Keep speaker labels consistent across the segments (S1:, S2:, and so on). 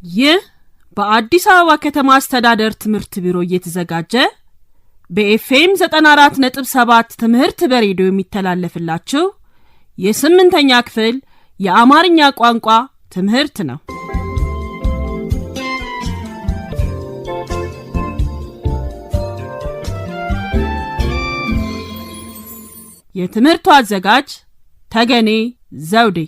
S1: ይህ በአዲስ አበባ ከተማ አስተዳደር ትምህርት ቢሮ እየተዘጋጀ በኤፍኤም 94.7 ትምህርት በሬዲዮ የሚተላለፍላችሁ የስምንተኛ ክፍል የአማርኛ ቋንቋ ትምህርት ነው። የትምህርቱ አዘጋጅ ተገኔ ዘውዴ።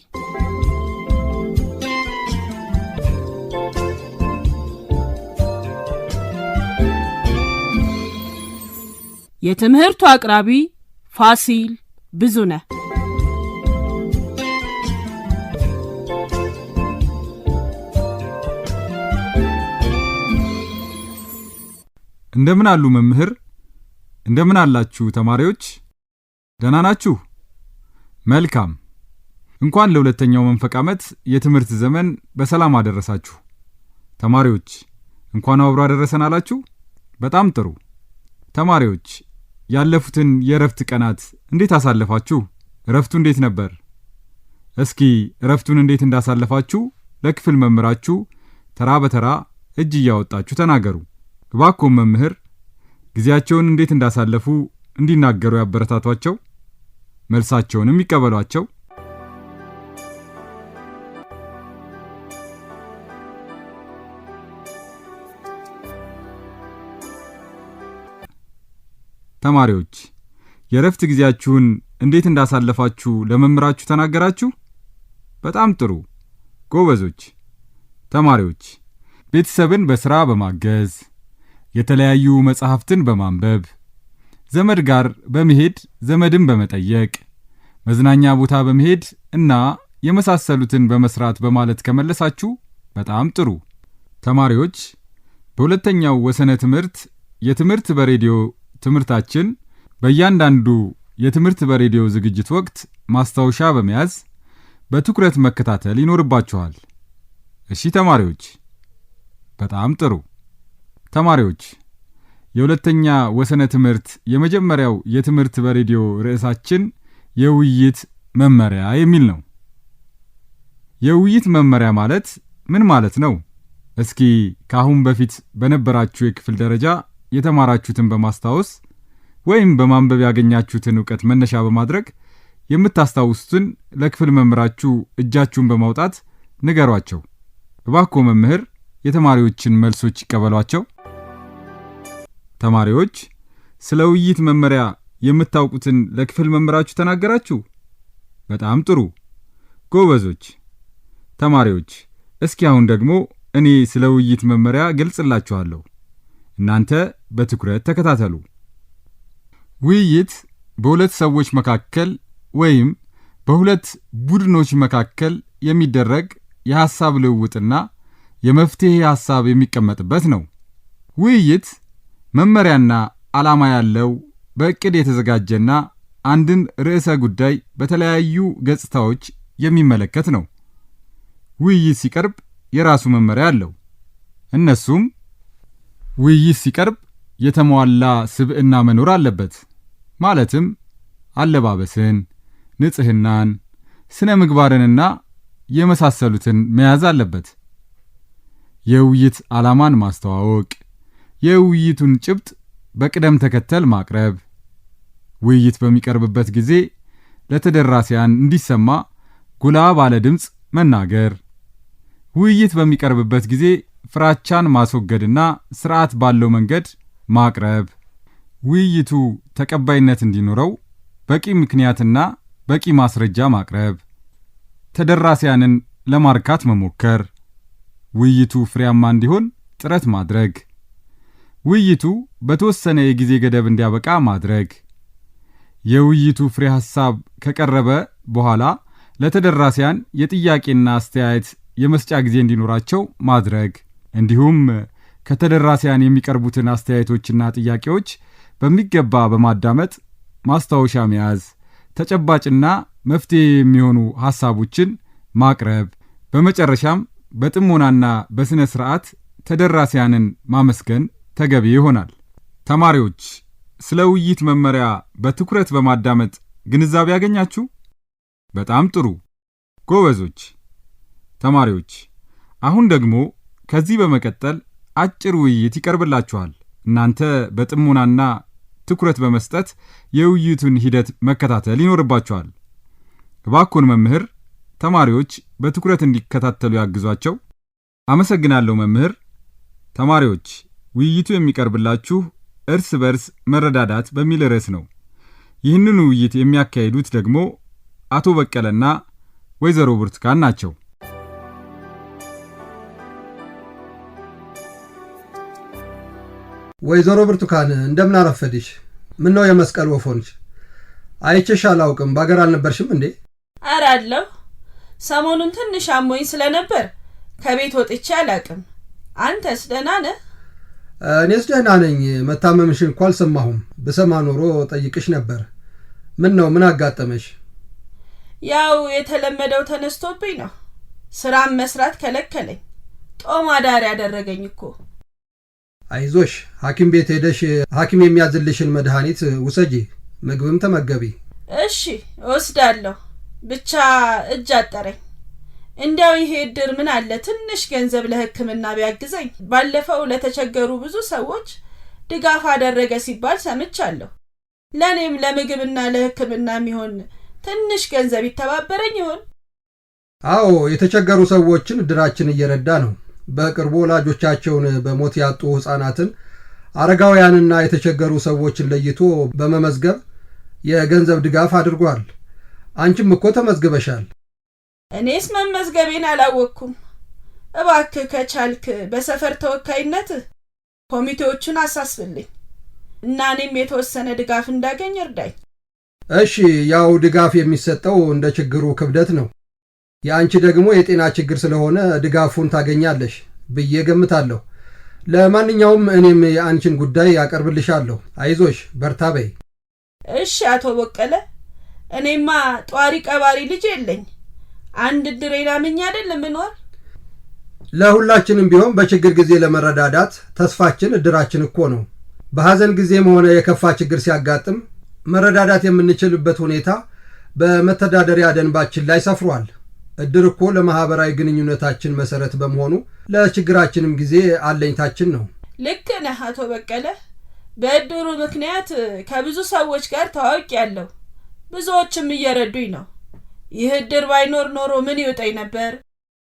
S1: የትምህርቱ አቅራቢ ፋሲል ብዙነህ።
S2: እንደምን አሉ መምህር? እንደምን አላችሁ ተማሪዎች? ደህና ናችሁ? መልካም። እንኳን ለሁለተኛው መንፈቅ ዓመት የትምህርት ዘመን በሰላም አደረሳችሁ። ተማሪዎች እንኳን አብሮ አደረሰን አላችሁ? በጣም ጥሩ። ተማሪዎች ያለፉትን የእረፍት ቀናት እንዴት አሳለፋችሁ? እረፍቱ እንዴት ነበር? እስኪ እረፍቱን እንዴት እንዳሳለፋችሁ ለክፍል መምህራችሁ ተራ በተራ እጅ እያወጣችሁ ተናገሩ። እባክዎ መምህር ጊዜያቸውን እንዴት እንዳሳለፉ እንዲናገሩ ያበረታቷቸው፣ መልሳቸውንም ይቀበሏቸው። ተማሪዎች የእረፍት ጊዜያችሁን እንዴት እንዳሳለፋችሁ ለመምህራችሁ ተናገራችሁ? በጣም ጥሩ ጎበዞች። ተማሪዎች ቤተሰብን በሥራ በማገዝ፣ የተለያዩ መጽሐፍትን በማንበብ፣ ዘመድ ጋር በመሄድ ዘመድን በመጠየቅ፣ መዝናኛ ቦታ በመሄድ እና የመሳሰሉትን በመስራት በማለት ከመለሳችሁ በጣም ጥሩ። ተማሪዎች በሁለተኛው ወሰነ ትምህርት የትምህርት በሬዲዮ ትምህርታችን በእያንዳንዱ የትምህርት በሬዲዮ ዝግጅት ወቅት ማስታወሻ በመያዝ በትኩረት መከታተል ይኖርባችኋል። እሺ ተማሪዎች፣ በጣም ጥሩ። ተማሪዎች የሁለተኛ ወሰነ ትምህርት የመጀመሪያው የትምህርት በሬዲዮ ርዕሳችን የውይይት መመሪያ የሚል ነው። የውይይት መመሪያ ማለት ምን ማለት ነው? እስኪ ከአሁን በፊት በነበራችሁ የክፍል ደረጃ የተማራችሁትን በማስታወስ ወይም በማንበብ ያገኛችሁትን እውቀት መነሻ በማድረግ የምታስታውሱትን ለክፍል መምህራችሁ እጃችሁን በማውጣት ንገሯቸው። እባክዎ መምህር የተማሪዎችን መልሶች ይቀበሏቸው። ተማሪዎች ስለ ውይይት መመሪያ የምታውቁትን ለክፍል መምህራችሁ ተናገራችሁ? በጣም ጥሩ ጎበዞች። ተማሪዎች እስኪ አሁን ደግሞ እኔ ስለ ውይይት መመሪያ ገልጽላችኋለሁ። እናንተ በትኩረት ተከታተሉ። ውይይት በሁለት ሰዎች መካከል ወይም በሁለት ቡድኖች መካከል የሚደረግ የሐሳብ ልውውጥና የመፍትሔ ሐሳብ የሚቀመጥበት ነው። ውይይት መመሪያና ዓላማ ያለው፣ በዕቅድ የተዘጋጀና አንድን ርዕሰ ጉዳይ በተለያዩ ገጽታዎች የሚመለከት ነው። ውይይት ሲቀርብ የራሱ መመሪያ አለው። እነሱም ውይይት ሲቀርብ የተሟላ ስብዕና መኖር አለበት። ማለትም አለባበስን፣ ንጽህናን፣ ስነ ምግባርንና የመሳሰሉትን መያዝ አለበት። የውይይት ዓላማን ማስተዋወቅ፣ የውይይቱን ጭብጥ በቅደም ተከተል ማቅረብ፣ ውይይት በሚቀርብበት ጊዜ ለተደራሲያን እንዲሰማ ጎላ ባለ ድምፅ መናገር፣ ውይይት በሚቀርብበት ጊዜ ፍራቻን ማስወገድና ስርዓት ባለው መንገድ ማቅረብ፣ ውይይቱ ተቀባይነት እንዲኖረው በቂ ምክንያትና በቂ ማስረጃ ማቅረብ፣ ተደራሲያንን ለማርካት መሞከር፣ ውይይቱ ፍሬያማ እንዲሆን ጥረት ማድረግ፣ ውይይቱ በተወሰነ የጊዜ ገደብ እንዲያበቃ ማድረግ፣ የውይይቱ ፍሬ ሐሳብ ከቀረበ በኋላ ለተደራሲያን የጥያቄና አስተያየት የመስጫ ጊዜ እንዲኖራቸው ማድረግ፣ እንዲሁም ከተደራሲያን የሚቀርቡትን አስተያየቶችና ጥያቄዎች በሚገባ በማዳመጥ ማስታወሻ መያዝ፣ ተጨባጭና መፍትሔ የሚሆኑ ሐሳቦችን ማቅረብ፣ በመጨረሻም በጥሞናና በሥነ ሥርዓት ተደራሲያንን ማመስገን ተገቢ ይሆናል። ተማሪዎች ስለ ውይይት መመሪያ በትኩረት በማዳመጥ ግንዛቤ ያገኛችሁ? በጣም ጥሩ ጎበዞች። ተማሪዎች አሁን ደግሞ ከዚህ በመቀጠል አጭር ውይይት ይቀርብላችኋል። እናንተ በጥሞናና ትኩረት በመስጠት የውይይቱን ሂደት መከታተል ይኖርባችኋል። እባክዎን መምህር ተማሪዎች በትኩረት እንዲከታተሉ ያግዟቸው። አመሰግናለሁ መምህር። ተማሪዎች፣ ውይይቱ የሚቀርብላችሁ እርስ በርስ መረዳዳት በሚል ርዕስ ነው። ይህንን ውይይት የሚያካሂዱት ደግሞ አቶ በቀለና ወይዘሮ ብርቱካን ናቸው።
S3: ወይዘሮ ብርቱካን፣ እንደምን አረፈድሽ? ምነው የመስቀል ወፍ ሆንሽ? አይቼሽ አላውቅም። በአገር አልነበርሽም እንዴ?
S1: ኧረ አለሁ። ሰሞኑን ትንሽ አሞኝ ስለነበር ከቤት ወጥቼ አላቅም። አንተስ ደህና ነህ?
S3: እኔስ ደህና ነኝ። መታመምሽን እኮ አልሰማሁም። ብሰማ ኖሮ ጠይቅሽ ነበር። ምን ነው፣ ምን አጋጠመሽ?
S1: ያው የተለመደው ተነስቶብኝ ነው። ስራም መስራት ከለከለኝ። ጦም አዳሪ ያደረገኝ እኮ።
S3: አይዞሽ፣ ሐኪም ቤት ሄደሽ ሐኪም የሚያዝልሽን መድኃኒት ውሰጂ፣ ምግብም ተመገቢ።
S1: እሺ እወስዳለሁ። ብቻ እጅ አጠረኝ። እንዲያው ይሄ እድር ምን አለ ትንሽ ገንዘብ ለሕክምና ቢያግዘኝ። ባለፈው ለተቸገሩ ብዙ ሰዎች ድጋፍ አደረገ ሲባል ሰምቻለሁ። ለእኔም ለምግብና ለሕክምና የሚሆን ትንሽ ገንዘብ ይተባበረኝ ይሆን?
S3: አዎ፣ የተቸገሩ ሰዎችን እድራችን እየረዳ ነው። በቅርቡ ወላጆቻቸውን በሞት ያጡ ሕፃናትን፣ አረጋውያንና የተቸገሩ ሰዎችን ለይቶ በመመዝገብ የገንዘብ ድጋፍ አድርጓል። አንቺም እኮ ተመዝግበሻል።
S1: እኔስ መመዝገቤን አላወቅኩም። እባክህ ከቻልክ በሰፈር ተወካይነት ኮሚቴዎቹን አሳስብልኝ እና እኔም የተወሰነ ድጋፍ እንዳገኝ እርዳኝ።
S3: እሺ፣ ያው ድጋፍ የሚሰጠው እንደ ችግሩ ክብደት ነው። የአንቺ ደግሞ የጤና ችግር ስለሆነ ድጋፉን ታገኛለሽ ብዬ ገምታለሁ። ለማንኛውም እኔም የአንቺን ጉዳይ ያቀርብልሻለሁ። አይዞሽ፣ በርታ በይ።
S1: እሺ አቶ በቀለ፣ እኔማ ጧሪ ቀባሪ ልጅ የለኝ። አንድ እድሬን አምኜ አይደል የምኖር።
S3: ለሁላችንም ቢሆን በችግር ጊዜ ለመረዳዳት ተስፋችን እድራችን እኮ ነው። በሐዘን ጊዜም ሆነ የከፋ ችግር ሲያጋጥም መረዳዳት የምንችልበት ሁኔታ በመተዳደሪያ ደንባችን ላይ ሰፍሯል። እድር እኮ ለማኅበራዊ ግንኙነታችን መሠረት በመሆኑ ለችግራችንም ጊዜ አለኝታችን ነው።
S1: ልክ ነህ አቶ በቀለ። በእድሩ ምክንያት ከብዙ ሰዎች ጋር ተዋውቄያለሁ። ብዙዎችም እየረዱኝ ነው። ይህ እድር ባይኖር ኖሮ ምን ይውጠኝ ነበር?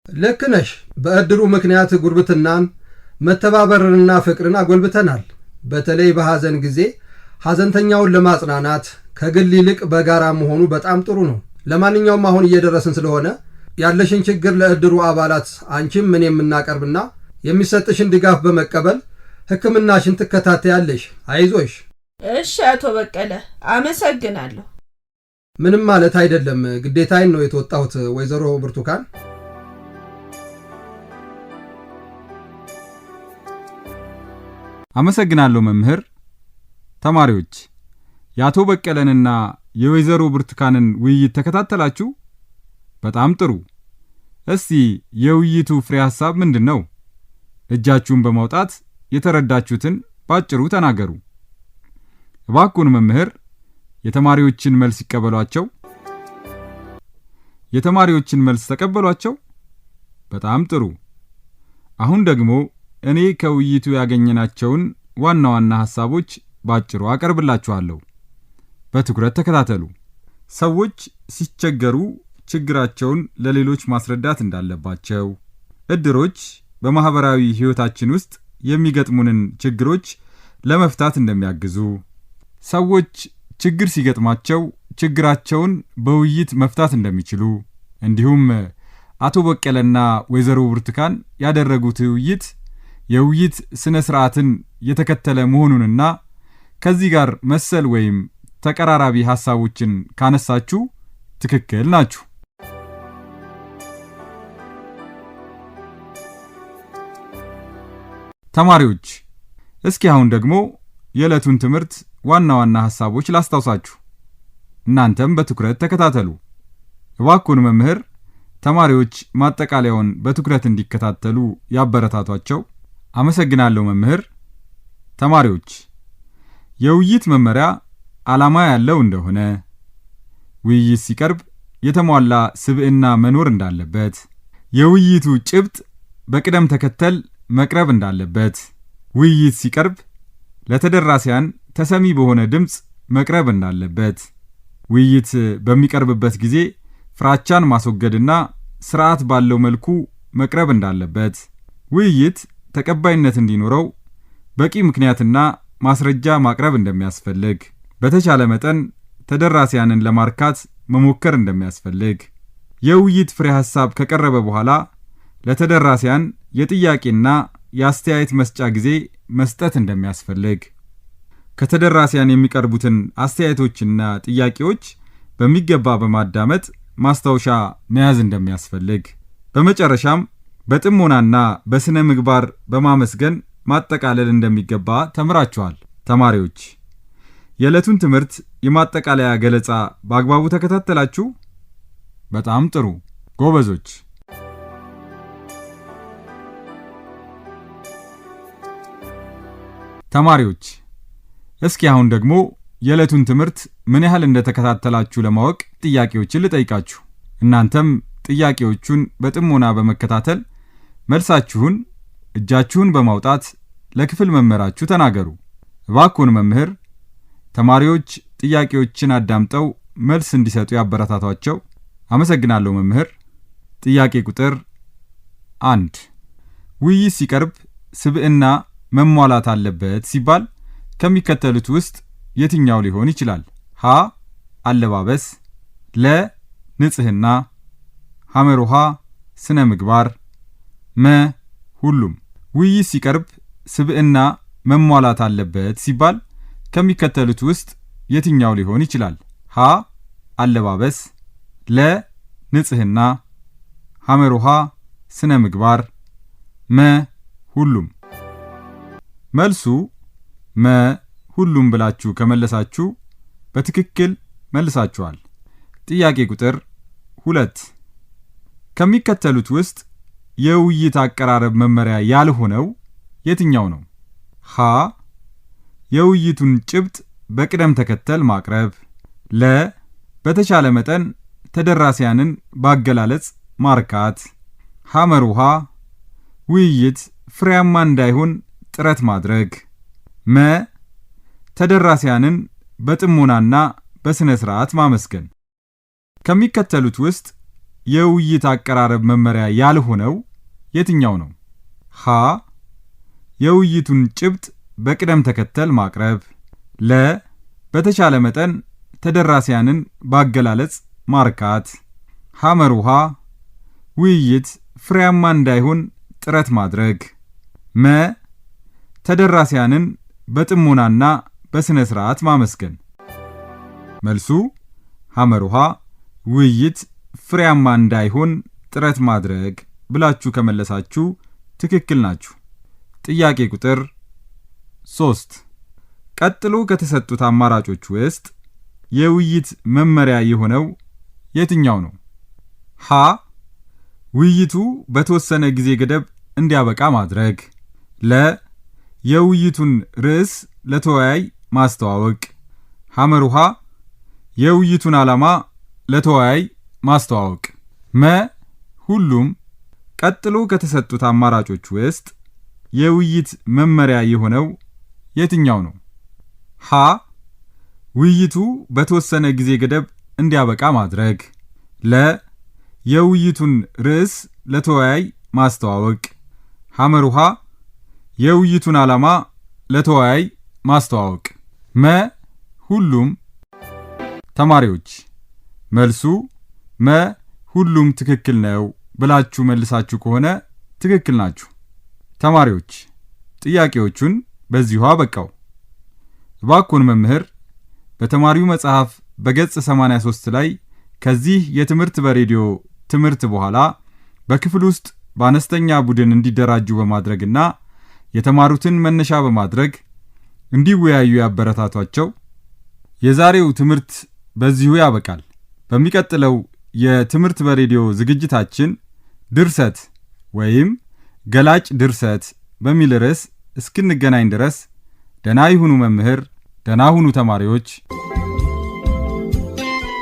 S3: ልክ ነሽ። በእድሩ ምክንያት ጉርብትናን፣ መተባበርንና ፍቅርን አጎልብተናል። በተለይ በሐዘን ጊዜ ሐዘንተኛውን ለማጽናናት ከግል ይልቅ በጋራ መሆኑ በጣም ጥሩ ነው። ለማንኛውም አሁን እየደረስን ስለሆነ ያለሽን ችግር ለእድሩ አባላት አንቺም እኔም የምናቀርብና የሚሰጥሽን ድጋፍ በመቀበል ሕክምናሽን ትከታተያለሽ። አይዞሽ።
S1: እሺ አቶ በቀለ፣ አመሰግናለሁ።
S3: ምንም ማለት አይደለም፣ ግዴታዬን ነው የተወጣሁት። ወይዘሮ ብርቱካን።
S2: አመሰግናለሁ መምህር። ተማሪዎች፣ የአቶ በቀለንና የወይዘሮ ብርቱካንን ውይይት ተከታተላችሁ? በጣም ጥሩ። እስቲ የውይይቱ ፍሬ ሐሳብ ምንድን ነው? እጃችሁን በማውጣት የተረዳችሁትን ባጭሩ ተናገሩ። እባክዎን መምህር የተማሪዎችን መልስ ይቀበሏቸው። የተማሪዎችን መልስ ተቀበሏቸው። በጣም ጥሩ። አሁን ደግሞ እኔ ከውይይቱ ያገኘናቸውን ዋና ዋና ሐሳቦች ባጭሩ አቀርብላችኋለሁ። በትኩረት ተከታተሉ። ሰዎች ሲቸገሩ ችግራቸውን ለሌሎች ማስረዳት እንዳለባቸው፣ እድሮች በማኅበራዊ ሕይወታችን ውስጥ የሚገጥሙንን ችግሮች ለመፍታት እንደሚያግዙ፣ ሰዎች ችግር ሲገጥማቸው ችግራቸውን በውይይት መፍታት እንደሚችሉ፣ እንዲሁም አቶ በቀለና ወይዘሮ ብርቱካን ያደረጉት ውይይት የውይይት ስነ ስርዓትን የተከተለ መሆኑንና ከዚህ ጋር መሰል ወይም ተቀራራቢ ሐሳቦችን ካነሳችሁ ትክክል ናችሁ። ተማሪዎች፣ እስኪ አሁን ደግሞ የዕለቱን ትምህርት ዋና ዋና ሐሳቦች ላስታውሳችሁ። እናንተም በትኩረት ተከታተሉ። እባክዎን መምህር ተማሪዎች ማጠቃለያውን በትኩረት እንዲከታተሉ ያበረታቷቸው። አመሰግናለሁ መምህር። ተማሪዎች፣ የውይይት መመሪያ ዓላማ ያለው እንደሆነ፣ ውይይት ሲቀርብ የተሟላ ስብዕና መኖር እንዳለበት፣ የውይይቱ ጭብጥ በቅደም ተከተል መቅረብ እንዳለበት፣ ውይይት ሲቀርብ ለተደራሲያን ተሰሚ በሆነ ድምፅ መቅረብ እንዳለበት፣ ውይይት በሚቀርብበት ጊዜ ፍራቻን ማስወገድና ስርዓት ባለው መልኩ መቅረብ እንዳለበት፣ ውይይት ተቀባይነት እንዲኖረው በቂ ምክንያትና ማስረጃ ማቅረብ እንደሚያስፈልግ፣ በተቻለ መጠን ተደራሲያንን ለማርካት መሞከር እንደሚያስፈልግ፣ የውይይት ፍሬ ሐሳብ ከቀረበ በኋላ ለተደራሲያን የጥያቄና የአስተያየት መስጫ ጊዜ መስጠት እንደሚያስፈልግ፣ ከተደራሲያን የሚቀርቡትን አስተያየቶችና ጥያቄዎች በሚገባ በማዳመጥ ማስታወሻ መያዝ እንደሚያስፈልግ፣ በመጨረሻም በጥሞናና በስነ ምግባር በማመስገን ማጠቃለል እንደሚገባ ተምራችኋል። ተማሪዎች፣ የዕለቱን ትምህርት የማጠቃለያ ገለጻ በአግባቡ ተከታተላችሁ? በጣም ጥሩ ጎበዞች። ተማሪዎች፣ እስኪ አሁን ደግሞ የዕለቱን ትምህርት ምን ያህል እንደተከታተላችሁ ለማወቅ ጥያቄዎችን ልጠይቃችሁ። እናንተም ጥያቄዎቹን በጥሞና በመከታተል መልሳችሁን እጃችሁን በማውጣት ለክፍል መምህራችሁ ተናገሩ። እባክዎን መምህር፣ ተማሪዎች ጥያቄዎችን አዳምጠው መልስ እንዲሰጡ ያበረታቷቸው። አመሰግናለሁ መምህር። ጥያቄ ቁጥር 1፣ ውይይት ሲቀርብ ስብዕና መሟላት አለበት ሲባል ከሚከተሉት ውስጥ የትኛው ሊሆን ይችላል? ሀ አለባበስ፣ ለ ንጽህና፣ ሐመሩሃ ስነ ምግባር፣ መ ሁሉም። ውይይት ሲቀርብ ስብዕና መሟላት አለበት ሲባል ከሚከተሉት ውስጥ የትኛው ሊሆን ይችላል? ሀ አለባበስ፣ ለ ንጽህና፣ ሐመሩሃ ስነ ምግባር፣ መ ሁሉም። መልሱ መ ሁሉም ብላችሁ ከመለሳችሁ በትክክል መልሳችኋል። ጥያቄ ቁጥር 2፣ ከሚከተሉት ውስጥ የውይይት አቀራረብ መመሪያ ያልሆነው የትኛው ነው? ሀ የውይይቱን ጭብጥ በቅደም ተከተል ማቅረብ፣ ለ በተቻለ መጠን ተደራሲያንን በአገላለጽ ማርካት፣ ሐመሩሃ ውይይት ፍሬያማ እንዳይሆን ጥረት ማድረግ፣ መ ተደራሲያንን በጥሞናና በሥነ ሥርዓት ማመስገን። ከሚከተሉት ውስጥ የውይይት አቀራረብ መመሪያ ያልሆነው የትኛው ነው? ሀ የውይይቱን ጭብጥ በቅደም ተከተል ማቅረብ፣ ለ በተቻለ መጠን ተደራሲያንን በአገላለጽ ማርካት፣ ሐመሩሃ ውይይት ፍሬያማ እንዳይሆን ጥረት ማድረግ፣ መ ተደራሲያንን በጥሞናና በሥነ ሥርዓት ማመስገን። መልሱ ሐመሩሃ ውይይት ፍሬያማ እንዳይሆን ጥረት ማድረግ ብላችሁ ከመለሳችሁ ትክክል ናችሁ። ጥያቄ ቁጥር 3፣ ቀጥሎ ከተሰጡት አማራጮች ውስጥ የውይይት መመሪያ የሆነው የትኛው ነው? ሀ ውይይቱ በተወሰነ ጊዜ ገደብ እንዲያበቃ ማድረግ፣ ለ የውይይቱን ርዕስ ለተወያይ ማስተዋወቅ፣ ሐመሩሃ የውይይቱን ዓላማ ለተወያይ ማስተዋወቅ፣ መ ሁሉም። ቀጥሎ ከተሰጡት አማራጮች ውስጥ የውይይት መመሪያ የሆነው የትኛው ነው? ሀ ውይይቱ በተወሰነ ጊዜ ገደብ እንዲያበቃ ማድረግ፣ ለ የውይይቱን ርዕስ ለተወያይ ማስተዋወቅ፣ ሐመሩሃ የውይይቱን ዓላማ ለተወያይ ማስተዋወቅ፣ መ ሁሉም። ተማሪዎች፣ መልሱ መ ሁሉም ትክክል ነው ብላችሁ መልሳችሁ ከሆነ ትክክል ናችሁ። ተማሪዎች፣ ጥያቄዎቹን በዚሁ አበቃው። እባክዎን መምህር፣ በተማሪው መጽሐፍ በገጽ 83 ላይ ከዚህ የትምህርት በሬዲዮ ትምህርት በኋላ በክፍል ውስጥ በአነስተኛ ቡድን እንዲደራጁ በማድረግና የተማሩትን መነሻ በማድረግ እንዲወያዩ ያበረታቷቸው። የዛሬው ትምህርት በዚሁ ያበቃል። በሚቀጥለው የትምህርት በሬዲዮ ዝግጅታችን ድርሰት ወይም ገላጭ ድርሰት በሚል ርዕስ እስክንገናኝ ድረስ ደህና ይሁኑ መምህር፣ ደህና ሁኑ ተማሪዎች።